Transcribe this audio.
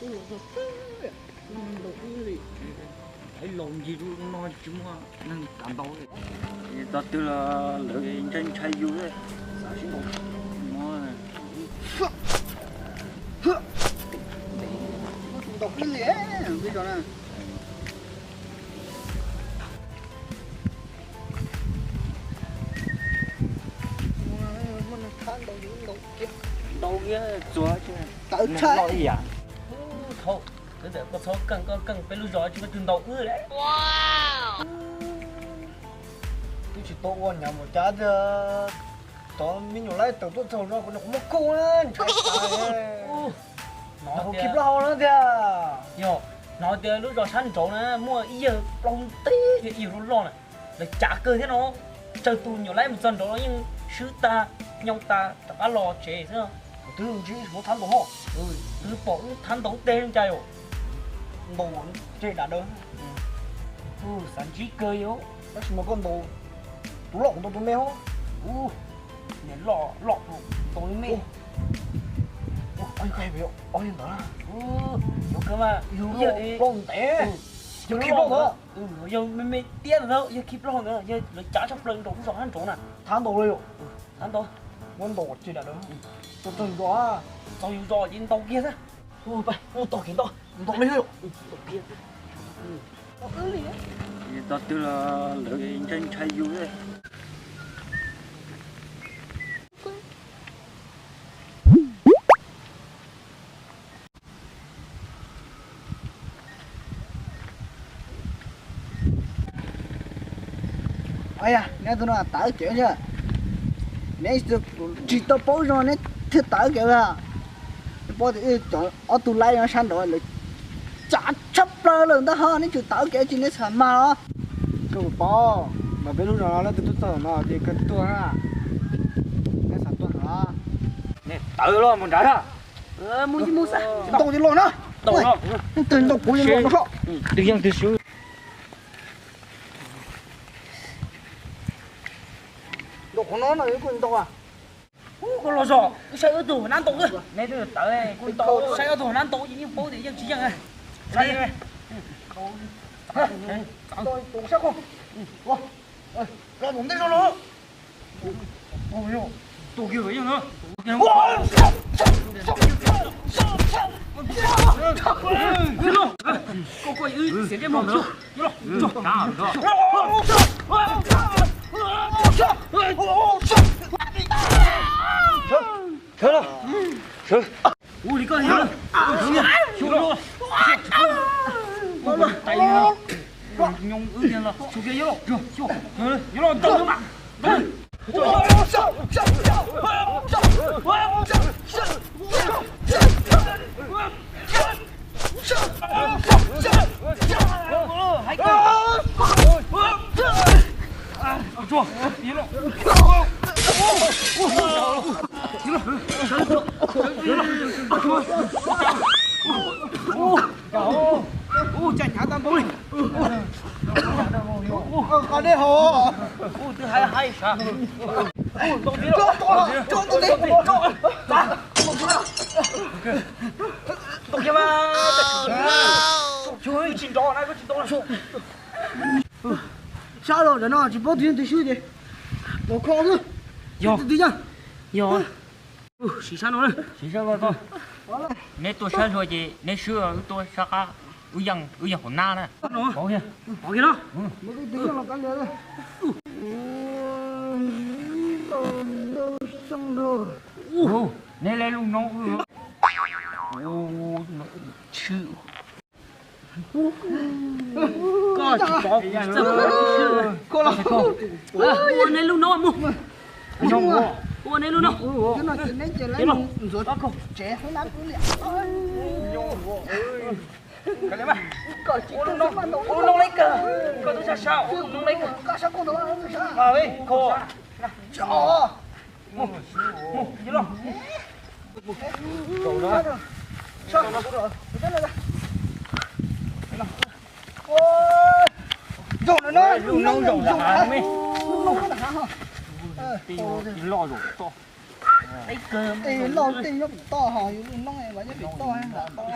Ub, los txog twb ntaus wb li. Thaib laus ncig lub no tsis muaj neeg kam ntaus li. Tog twg los lawv ntshai ntshai yus, xav sib ntaus no. Ntaus wb li, peb tso na. Muaj neeg thab ntaus yus ntaus kiag. Ntaus kiag txuas tawv tshaj li yam. Thaum twb tias koj txhob keej, koj keej peb lub zos tsis muaj twg ntaus wb li. Twb tsis tau ua nyam mus cas tiag, cov me nyuam laib tawm tuaj txog no kuv muab kuj ntshai tas. Hnov tias plaub hau no tiag. Yog, hnov tias lub zos sab nraud na muaj ib yawg plaub nteb thiab ib yawg loj loj na. Lawv cav kawg thiab no. Tsawg tus nyuam laib mus txog nraud los yeej swb tag, nyo tag rov qab los tsev xwb. Twb ntsib muab thab ntaus hos. Twb pom wb thab ntaus teg li cas yom. Ntaus teg dam daws. Xav ntsib kawg yom. Tab sis mas koj ntaus tus loj kuv ntaus tus me hos. Ub, niam loj loj ntaus li me. Ub, ntawd, yog kawg mas yog plaub ntev. Yog khib plaub ntawd. Yog me me tiab ntawd, yog khib plaub ntawd, yog lawv cav tshaj plaws nraum lub zos sab nraud na. Thab ntaus li yom. Thab ntaus. Muab ntaus teg dam daws. Txog yus zos, txog yus zos ces ntaus kiag xwb. Mus tog kev ntaus, ntaus li yom. Tog twg los lawv ntshai ntshai yus. Os, yog neb tus no tawv kev xwb. Neb tsis tau paub zoo neb thiaj tawv kev os. Neb paub tias cov ob tug laib no sab nraud lawv cav tshaj plaws lawm ntag ho, neb tseem tawv kev tsis neb xav mag los. Koj puas paub mas peb lub zos no leej twg tuaj txog no ces kawg tuag na. Neb xav tuag no. Neb tawv los mus nrad na. Mus mus xav ntaus ces los na. Ntaus los. Twg ntaus kuv yeej los no soj. Twg yeej twg xwb. Ntaus qhov no no kuj ntaus. Ub, koj los zog, wb saib wb tug nab ntaus wb. Neb twb tawv kuj ntaus, saib wb tug nab ntaus ces yeej paub tias yeej tsis yeej. Saib, tus sab ko, los ntawm ntej zog los. Tus kiag yeej na. Koj koj wb xiam ntsej muag. Sawv los, sawv. Ua li koj yog, xyov los, xyov los, tais los, nyob wb tiag los, xyov kiag yog los, yog los ntau mas. Ub, cas hnyav tau npaum li. Ub, qhov dej hauv. Ub, twb haib haib sav. Ub, ntaus ntxiv los. Ntaus kiag mas. Koj tsis nrov na, koj tsis ntaus na. Sab los ntawm no tsis paub twg yeej twg swb ces los kho xwb. Yog. Twg yeej. Yog. Siv sab no na. Siv sab no tau. Neb tuaj sab hluas ces neb swb, wb tuaj sab qab, wb yeej, wb yeej hauv nab na. Pov kiag no. Neb lub noob wb. Koj tsis pov kuv txawj pov kuv swb. Ua neb lub noob mus. Ua neb lub noob. Ua lub noob, ua lub noob leb kawg. Koj twb sab sab ua lub noob leb kawg. Mus, mus, mus, los. Zaum no, zaum no, zaum no. Loj zaum toj. Tej loj tej nyob pem toj ho yus lub noob mas nyob pem toj ntawd.